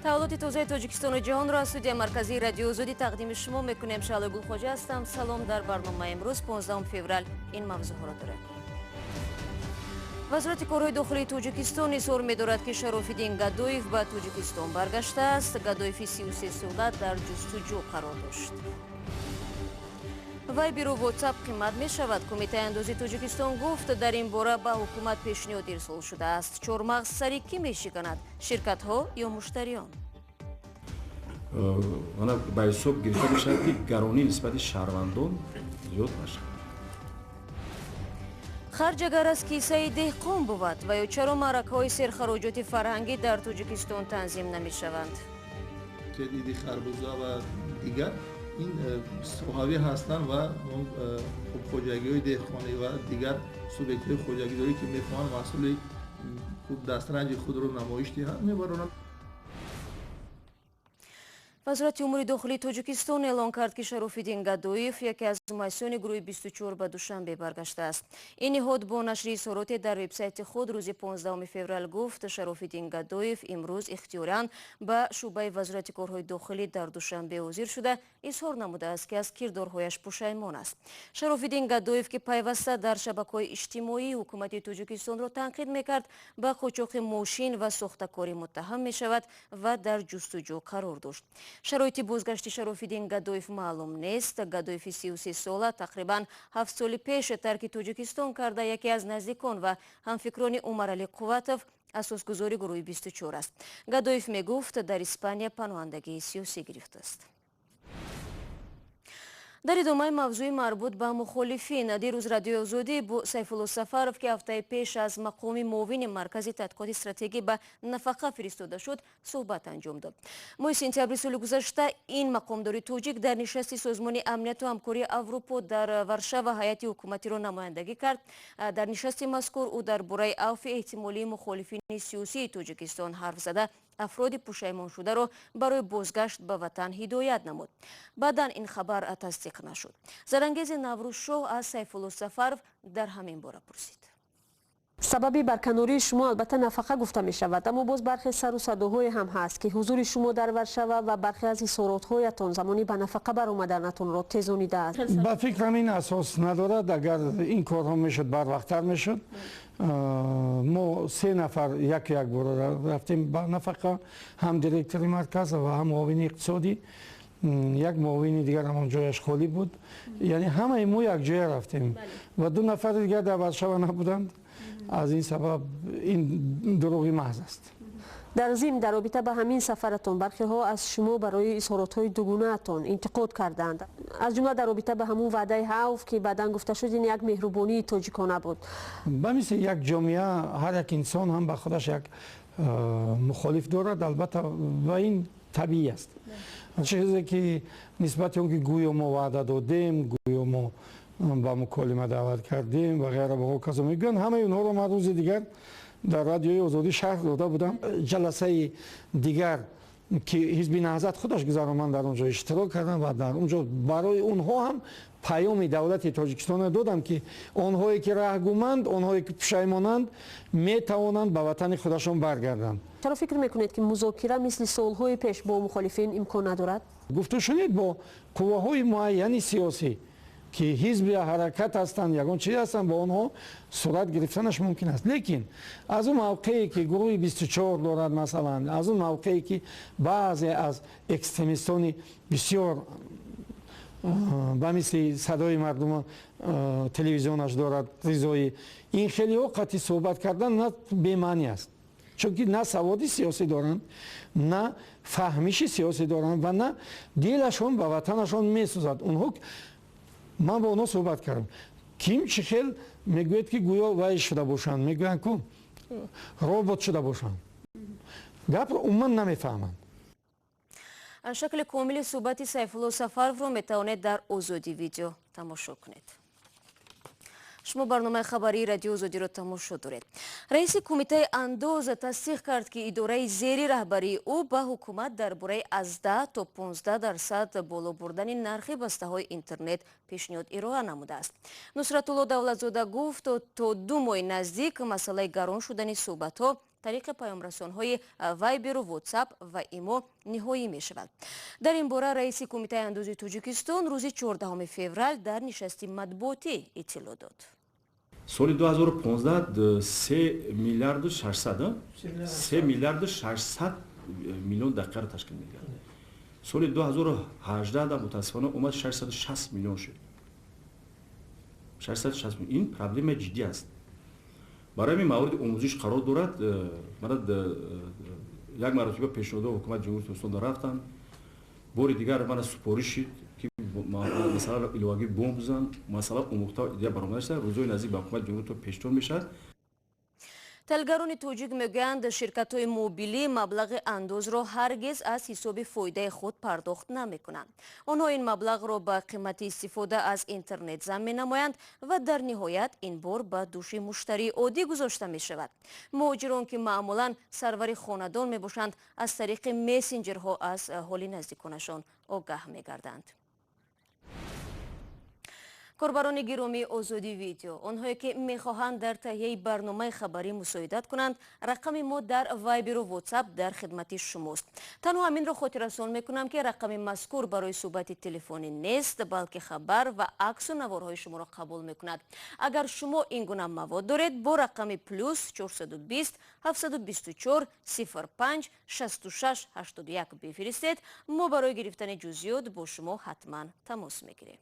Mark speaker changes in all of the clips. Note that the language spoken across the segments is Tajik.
Speaker 1: Таҳаввулоти тозаи Тоҷикистону ҷаҳонро аз студияи марказии Радиои Озодӣ тақдими шумо мекунем. Шаҳлои Гулхоҷа ҳастам. Салом. Дар барномаи имрӯз, 15 феврал, ин мавзӯъҳоро дорем. Вазорати корҳои дохилии Тоҷикистон изҳор медорад, ки Шарофиддин Гадоев ба Тоҷикистон баргаштааст. Гадоеви 33 сола дар ҷустуҷӯ қарор дошт. Вайберу Ватсап қимат мешавад. Кумитаи андози Тоҷикистон гуфт, дар ин бора ба ҳукумат пешниҳод ирсол шудааст. Чормағз сари кӣ мешиканад, ширкатҳо ё муштариён?
Speaker 2: Ана ба ҳисоб гирифта мешавад, ки гаронӣ нисбати шаҳрвандон зиёд нашавад.
Speaker 1: Харҷ агар аз кисаи деҳқон бувад ва ё чаро маъракаҳои серхароҷоти фарҳангӣ дар Тоҷикистон танзим намешаванд?
Speaker 3: Иди харбуза ва дигар ин соҳавӣ ҳастанд ва хуб, хоҷагиҳои деҳқонӣ ва дигар субъектҳои хоҷагидорӣ, ки мехоҳанд маҳсули хуб, дастранҷи худро намоиш диҳанд, мебаронанд.
Speaker 1: Вазорати умури дохилии Тоҷикистон эълон кард, ки Шарофиддин Гадоев, яке аз муассисони гурӯҳи 24, ба Душанбе баргаштааст. Ин ниҳод бо нашри изҳороте дар вебсайти худ рӯзи 15 феврал гуфт, Шарофиддин Гадоев имрӯз ихтиёран ба шӯъбаи Вазорати корҳои дохилӣ дар Душанбе ҳозир шуда, изҳор намудааст, ки аз кирдорҳояш пушаймон аст. Шарофиддин Гадоев, ки пайваста дар шабакаҳои иҷтимоӣ ҳукумати Тоҷикистонро танқид мекард, ба қочоқи мошин ва сохтакорӣ муттаҳам мешавад ва дар ҷустуҷӯ қарор дошт. Шароити бозгашти Шарофиддин Гадоев маълум нест. Гадоеви 33 сола тақрибан 7 соли пеш тарки Тоҷикистон карда, яке аз наздикон ва ҳамфикрони Умаралӣ Қувватов, асосгузори гурӯҳи 24 аст. Гадоев мегуфт, дар Испания паноҳандагии сиёсӣ гирифтааст. Дар идомаи мавзӯи марбут ба мухолифин, дирӯз Радиои Озодӣ бо Сайфулло Сафаров, ки ҳафтаи пеш аз мақоми муовини Маркази тадқиқоти стратегӣ ба нафақа фиристода шуд, суҳбат анҷом дод. Моҳи сентябри соли гузашта ин мақомдори тоҷик дар нишасти Созмони амнияту ҳамкории Аврупо дар Варшава ҳайати ҳукуматиро намояндагӣ кард. Дар нишасти мазкур ӯ дар бораи авфи эҳтимолии мухолифини сиёсии Тоҷикистон ҳарф зада, афроди пушаймоншударо барои бозгашт ба ватан ҳидоят намуд. Баъдан ин хабар тасдиқ нашуд. Зарангези Наврӯзшоҳ аз Сайфулло Сафаров дар ҳамин бора пурсид.
Speaker 4: Сабаби барканории шумо албатта нафақа гуфта мешавад, аммо боз бархе сару садоҳое ҳам ҳаст, ки ҳузури шумо дар Варшава ва бархе аз изҳоротҳоятон замони ба нафақа баромаданатонро тезонидааст.
Speaker 5: Ба фикрам, ин асос надорад. Агар ин корҳо мешуд, барвақттар мешуд. Мо се нафар яку як бора рафтем ба нафақа: ҳам директори марказ ва ҳам муовини иқтисодӣ, як муовини дигар ҳамон ҷояш холӣ буд. Яъне ҳамаи мо якҷоя рафтем ва ду нафари дигар дар Варшава набуданд. Аз ин сабаб ин дурӯғи маҳз аст.
Speaker 4: Дар зимн, дар робита ба ҳамин сафаратон бархеҳо аз шумо барои изҳоротҳои дугунаатон интиқод карданд, аз ҷумла дар робита ба ҳамун ваъдаи авф, ки баъдан гуфта шуд, ин як меҳрубонии тоҷикона буд.
Speaker 5: Ба мисли як ҷомеа, ҳар як инсон ҳам ба худаш як мухолиф дорад, албатта, ва ин табиӣ аст. Чизе ки нисбати он ки гӯё мо ваъда додем, гӯё мо ба муколима даъват кардем ва ғайра ва ҳоказо мегӯянд, ҳамаи онҳоро ман рӯзи дигар дар Радиои Озодӣ шарҳ дода будам. Ҷаласаи дигар, ки ҳизби Наҳзат худаш гузарон, ман дар он ҷо иштирок кардам ва дар он ҷо барои онҳо ҳам паёми давлати Тоҷикистонро додам, ки онҳое ки раҳгуманд, онҳое ки пушаймонанд, метавонанд ба ватани худашон баргарданд.
Speaker 4: Чаро фикр мекунед, ки музокира мисли солҳои пеш бо мухолифин имкон надорад?
Speaker 5: Гуфту шунид бо қувваҳои муайяни сиёсӣ, ки ҳизби ҳаракат ҳастанд, ягон чиз ҳастанд, бо онҳо сурат гирифтанаш мумкин аст. Лекин аз он мавқее ки гурӯҳи 24 дорад, масалан, аз он мавқее ки баъзе аз экстремистони бисёр, ба мисли Садои мардума телевизионаш дорад, Ризоӣ, ин хелеҳо қатъи суҳбат кардан на бемаънӣ аст, чунки на саводи сиёсӣ доранд, на фаҳмиши сиёсӣ доранд ва на дилашон ба ватанашон месӯзад. Онҳо, ман бо онҳо суҳбат кардам, ким чӣ хел мегӯяд, ки гӯё вай шуда бошанд, мегӯянд ку робот шуда бошанд, гапро умуман намефаҳманд.
Speaker 1: Шакли комили суҳбати Сайфулло Сафаровро метавонед дар Озодӣ Видео тамошо кунед. Шумо барномаи хабарии Радио Озодиро тамошо доред. Раиси Кумитаи андоз тасдиқ кард, ки идораи зери раҳбарии ӯ ба ҳукумат дар бораи аз 10 то 15% боло бурдани нархи бастаҳои интернет пешниҳод ироа намудааст. Нусратулло Давлатзода гуфт, то 2 моҳи наздик масъалаи гарон шудани суҳбатҳо Тариқи паёмрасонҳои Вайберу Ватсап ва Имо ниҳоӣ мешавад. Дар ин бора раиси Кумитаи андози Тоҷикистон рӯзи 14 феврал дар нишасти матбуотӣ иттилоъ дод.
Speaker 2: Соли 2015 3 миллиарду 600, 3 миллиарду 600 миллион дақиқаро ташкил медиҳад. Соли 2018 мутаассифона омад 660 миллион шуд. 660 миллион. Ин проблемаи ҷиддӣ аст. Барои ҳамин мавриди омӯзиш қарор дорад. Мана як маротиба пешниҳодҳо ҳукумати Ҷумҳурии Тоҷикистон рафтанд. Бори дигар мана супориш шид, ки масъаларо иловагӣ биомӯзанд. Масъала омӯхта идея баромада шуда, рӯзҳои наздик ба ҳукумати ҷумҳурии пешниҳод мешавад.
Speaker 1: Таҳлилгарони тоҷик мегӯянд, ширкатҳои мобилӣ маблағи андозро ҳаргиз аз ҳисоби фоидаи худ пардохт намекунанд. Онҳо ин маблағро ба қимати истифода аз интернет зам менамоянд ва дар ниҳоят ин бор ба дӯши муштарии оддӣ гузошта мешавад. Муҳоҷирон, ки маъмулан сарвари хонадон мебошанд, аз тариқи мессенҷерҳо аз ҳоли наздиконашон огаҳ мегарданд. Корбарони гиромии Озодӣ Видео, онҳое ки мехоҳанд дар таҳияи барномаи хабарӣ мусоидат кунанд, рақами мо дар Вайберу Ватсап дар хидмати шумост. Танҳо ҳаминро хотиррасон мекунам, ки рақами мазкур барои суҳбати телефонӣ нест, балки хабар ва аксу наворҳои шуморо қабул мекунад. Агар шумо ин гуна мавод доред, бо рақами +420 724 05 66 81 бифиристед. Мо барои гирифтани ҷузъиёт бо шумо ҳатман тамос мегирем.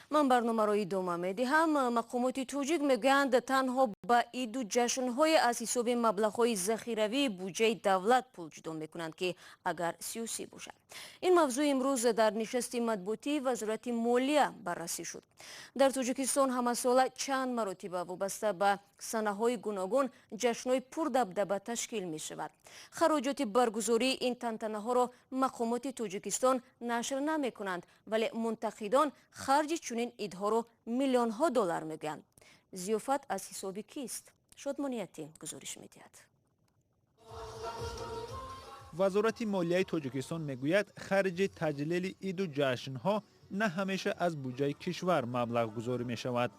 Speaker 1: Ман барномаро идома медиҳам. Мақомоти тоҷик мегӯянд, танҳо ба иду ҷашнҳое аз ҳисоби маблағҳои захиравии буҷаи давлат пул ҷудо мекунанд, ки агар сиёсӣ бошад. Ин мавзӯъ имрӯз дар нишасти матбуотии Вазорати молия баррасӣ шуд. Дар Тоҷикистон ҳамасола чанд маротиба вобаста ба санаҳои гуногун ҷашнҳои пурдабдаба ташкил мешавад. Хароҷоти баргузории ин тантанаҳоро мақомоти Тоҷикистон нашр намекунанд, вале мунтақидон харҷи чунин идҳоро миллионҳо доллар мегӯянд. Зиёфат аз ҳисоби кист? Шодмониятӣ гузориш медиҳад.
Speaker 6: Вазорати молияи Тоҷикистон мегӯяд, харҷи таҷлили иду ҷашнҳо на ҳамеша аз буҷаи кишвар маблағгузорӣ мешавад.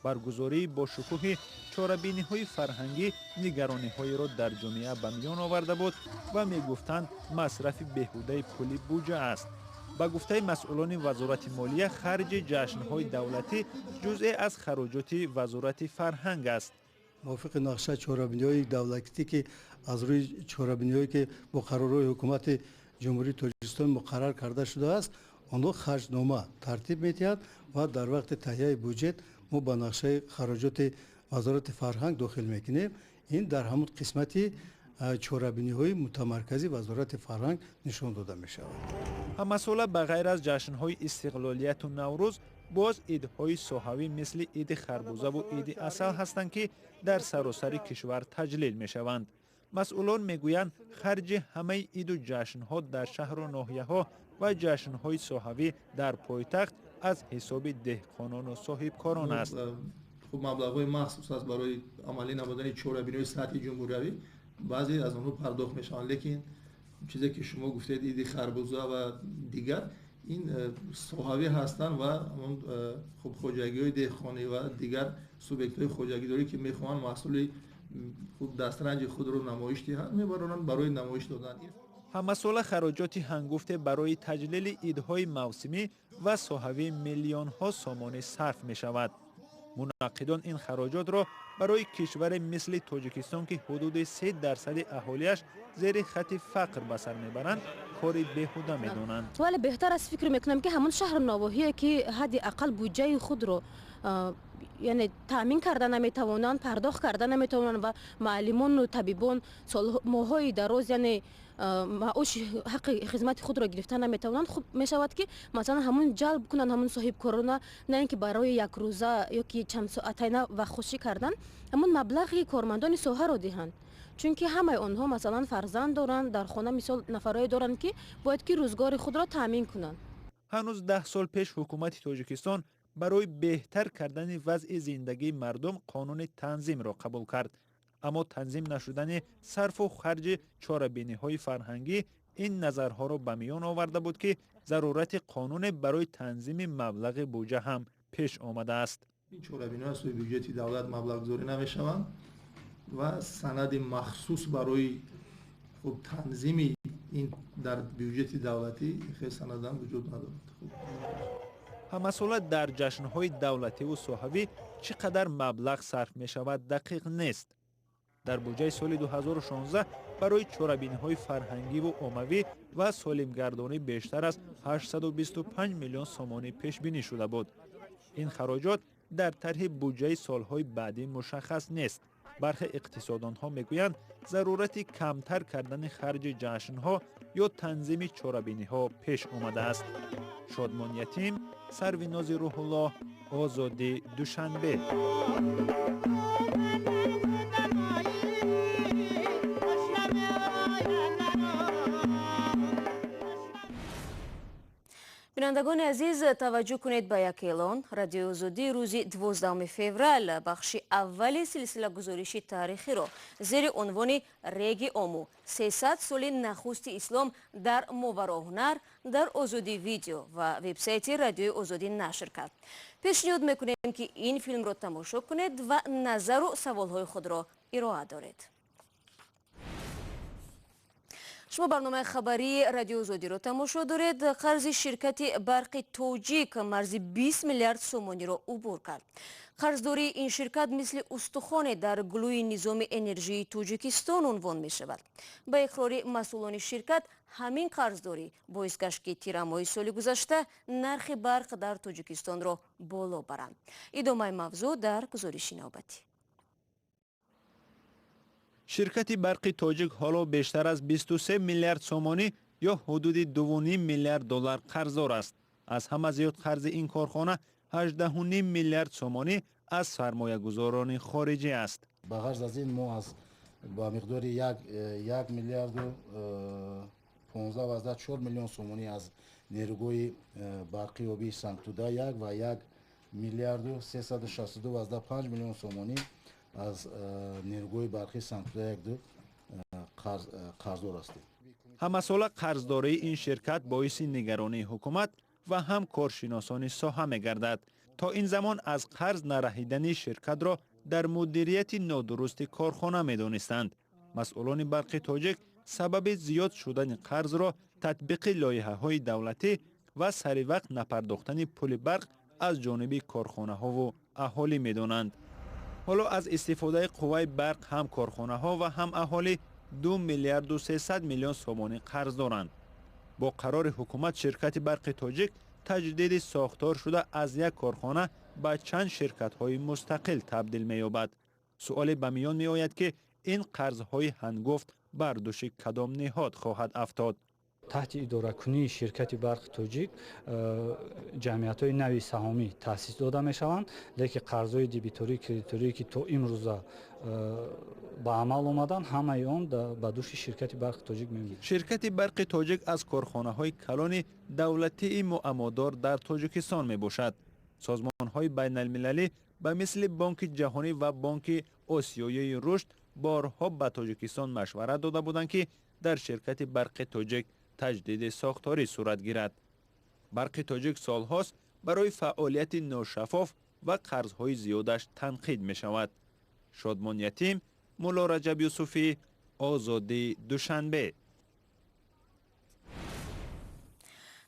Speaker 6: Баргузории бо шукӯҳи чорабиниҳои фарҳангӣ нигарониҳоеро дар ҷомеа ба миён оварда буд ва мегуфтанд, масрафи беҳудаи пули буҷа аст. Ба гуфтаи масъулони Вазорати молия, харҷи ҷашнҳои давлатӣ ҷузъе аз хароҷоти Вазорати фарҳанг аст.
Speaker 7: Мувофиқи нақша, чорабиниҳои давлатӣ, ки аз рӯи чорабиниҳое, ки бо қарорҳои Ҳукумати Ҷумҳурии Тоҷикистон муқаррар карда шудааст, онҳо харҷнома тартиб медиҳад ва дар вақти таҳияи буҷет мо ба нақшаи хароҷоти Вазорати фарҳанг дохил мекунем. Ин дар ҳамон қисмати чорабиниҳои мутамаркази Вазорати фарҳанг нишон дода мешавад.
Speaker 6: Ҳамасола ба ғайр аз ҷашнҳои истиқлолияту Наврӯз, боз идҳои соҳавӣ мисли иди харбузаву иди асал ҳастанд, ки дар саросари кишвар таҷлил мешаванд. Масъулон мегӯянд, харҷи ҳамаи иду ҷашнҳо дар шаҳру ноҳияҳо ва ҷашнҳои соҳавӣ дар пойтахт аз ҳисоби деҳқонону соҳибкорон аст.
Speaker 3: Хуб, маблағҳои махсус аст барои амалӣ намудани чорабиниҳои сатҳи ҷумҳуриявӣ, баъзе аз онҳо пардохт мешаванд, лекин чизе ки шумо гуфтед, иди харбуза ва дигар, ин соҳавӣ ҳастанд ва хуб, хоҷагиҳои деҳқонӣ ва дигар субъектҳои хоҷагидорӣ, ки мехоҳанд маҳсули хуб дастранҷи худро намоиш диҳанд, мебаронанд барои намоиш додан.
Speaker 6: Ҳамасола хароҷоти ҳангуфте барои таҷлили идҳои мавсимӣ ва соҳавӣ миллионҳо сомонӣ сарф мешавад. Мунаққидон ин хароҷотро барои кишваре мисли Тоҷикистон, ки ҳудуди 3% аҳолиаш зери хатти фақр ба сар мебаранд, кори беҳуда медонанд.
Speaker 8: Вале беҳтар аст, фикр мекунам, ки ҳамон шаҳру навоҳие, ки ҳадди ақал буҷаи худро, яъне, таъмин карда наметавонанд, пардохт карда наметавонанд ва муаллимону табибон моҳҳои дароз, яъне, маоши ҳаққи хизмати худро гирифта наметавонанд, хуб мешавад, ки масалан ҳамун ҷалб кунанд ҳамун соҳибкорона, на ин ки барои якрӯза ё ки чандсоатайна вақтхушӣ кардан ҳамун маблағи кормандони соҳаро диҳанд, чунки ҳамаи онҳо масалан фарзанд доранд дар хона, мисол, нафарое доранд, ки бояд ки рӯзгори худро таъмин кунанд.
Speaker 6: Ҳанӯз 10 сол пеш ҳукумати Тоҷикистон барои беҳтар кардани вазъи зиндагии мардум қонуни танзимро қабул кард, аммо танзим нашудани сарфу харҷи чорабиниҳои фарҳангӣ ин назарҳоро ба миён оварда буд, ки зарурати қонуне барои танзими маблағи буҷа ҳам пеш омадааст.
Speaker 3: Ин чорабиниҳо аз сӯи бюҷети давлат маблағгузорӣ намешаванд. Ва санади махсус барои хуб танзими ин дар бюҷети давлатӣ хел санадам вуҷуд надорад.
Speaker 6: Ҳамасола дар ҷашнҳои давлативу соҳавӣ чӣ қадар маблағ сарф мешавад, дақиқ нест. Дар буҷаи соли 2016 барои чорабиниҳои фарҳангиву оммавӣ ва солимгардонӣ бештар аз 825 миллион сомонӣ пешбинӣ шуда буд. Ин хароҷот дар тарҳи буҷаи солҳои баъдӣ мушаххас нест. Бархе иқтисодонҳо мегӯянд, зарурати камтар кардани харҷи ҷашнҳо ё танзими чорабиниҳо пеш омадааст. Шодмон Ятим, Сарвинози Рӯҳуллоҳ, Озодӣ, Душанбе.
Speaker 1: Бинандагони азиз, таваҷҷӯҳ кунед ба як эълон. Радиои Озодӣ рӯзи 12 феврал бахши аввали силсилагузориши таърихиро зери унвони Реги Ому 300 соли нахусти ислом дар Мовароҳунар дар Озодӣ видео ва вебсайти Радиои Озодӣ нашр кард. Пешниҳод мекунем, ки ин филмро тамошо кунед ва назару саволҳои худро ироа доред. Шумо барномаи хабарии Радиои Озодиро тамошо доред. Қарзи ширкати Барқи Тоҷик марзи 20 миллиард сомониро убур кард. Қарздории ин ширкат мисли устухоне дар гулӯи низоми энержии Тоҷикистон унвон мешавад. Ба иқрори масъулони ширкат, ҳамин қарздорӣ боис гашт, ки тирамоҳи соли гузашта нархи барқ дар Тоҷикистонро боло баранд. Идомаи мавзӯъ дар гузориши навбатӣ.
Speaker 6: Ширкати Барқи Тоҷик ҳоло бештар аз 23 миллиард сомонӣ ё ҳудуди 2,5 миллиард доллар қарздор аст. Аз ҳама зиёд қарзи ин корхона 18,5 миллиард сомонӣ аз сармоягузорони хориҷӣ аст.
Speaker 9: Ба ғарз аз ин, мо аз ба миқдори 1 миллиарду 15,4 миллион сомонӣ аз нерӯгоҳи барқи обии Сангтуда 1 ва 1 миллиарду 362,5 миллион сомонӣ аз нерӯгоҳи барқи Сангтуда 1-2 қарздор ҳастем.
Speaker 6: Ҳамасола қарздории ин ширкат боиси нигаронии ҳукумат ва ҳам коршиносони соҳа мегардад. То ин замон аз қарз нараҳидани ширкатро дар мудирияти нодурусти корхона медонистанд. Масъулони Барқи Тоҷик сабаби зиёд шудани қарзро татбиқи лоиҳаҳои давлатӣ ва саривақт напардохтани пули барқ аз ҷониби корхонаҳову аҳолӣ медонанд. Ҳоло аз истифодаи қувваи барқ ҳам корхонаҳо ва ҳам аҳолӣ 2 миллиарду 300 миллион сомонӣ қарз доранд. Бо қарори ҳукумат ширкати Барқи Тоҷик таҷдиди сохтор шуда, аз як корхона ба чанд ширкатҳои мустақил табдил меёбад. Суоле ба миён меояд, ки ин қарзҳои ҳангуфт бар дӯши кадом ниҳод хоҳад афтод.
Speaker 10: Таҳти идоракунии ширкати Барқи Тоҷик ҷамъиятҳои нави саҳомӣ таъсис дода мешаванд, лекин қарзҳои дебиторию кредиторие, ки то имрӯза ба амал омаданд, ҳамаи он ба дӯши ширкати Барқи Тоҷик мемонад.
Speaker 6: Ширкати Барқи Тоҷик аз корхонаҳои калони давлатии муаммодор дар Тоҷикистон мебошад. Созмонҳои байналмилалӣ ба мисли Бонки Ҷаҳонӣ ва Бонки Осиёии Рушд борҳо ба Тоҷикистон машварат дода буданд, ки дар ширкати Барқи Тоҷик таҷдиди сохторӣ сурат гирад. Барқи Тоҷик солҳост барои фаъолияти ношаффоф ва қарзҳои зиёдаш танқид мешавад. Шодмон Ятим, Мулло Раҷаб Юсуфӣ, Озодӣ, Душанбе.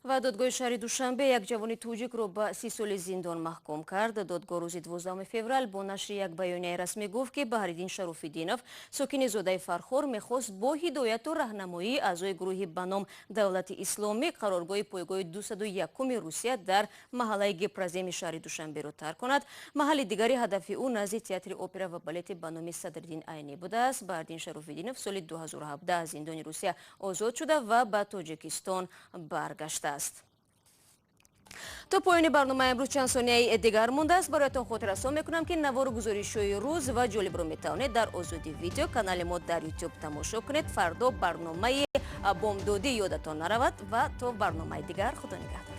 Speaker 1: Ва додгоҳи шаҳри Душанбе як ҷавони тоҷикро ба 30 соли зиндон маҳкум кард. Додгоҳ рӯзи 12 феврал бо нашри як баёнияи расмӣ гуфт, ки Баҳриддин Шарофиддинов, сокини зодаи Фархор, мехост бо ҳидояту раҳнамоии аъзои гурӯҳи ба ном Давлати Исломӣ қароргоҳи пойгоҳи 201-уми Русия дар маҳаллаи Гипроземи шаҳри Душанберо тарк кунад. Маҳалли дигари ҳадафи ӯ назди театри опера ва балети ба номи Садриддин Айнӣ будааст. Баҳриддин Шарофиддинов соли 2017 аз зиндони Русия озод шуда ва ба Тоҷикистон баргаштааст. То поёни барномаи имрӯз чанд сонияи дигар мондааст. Бароятон хотиррасон мекунам, ки навору гузоришҳои рӯз ва ҷолибро метавонед дар Озодӣ видео канали мо дар Ютуб тамошо кунед. Фардо барномаи бомдодӣ ёдатон наравад ва то барномаи дигар, худо нигаҳдор.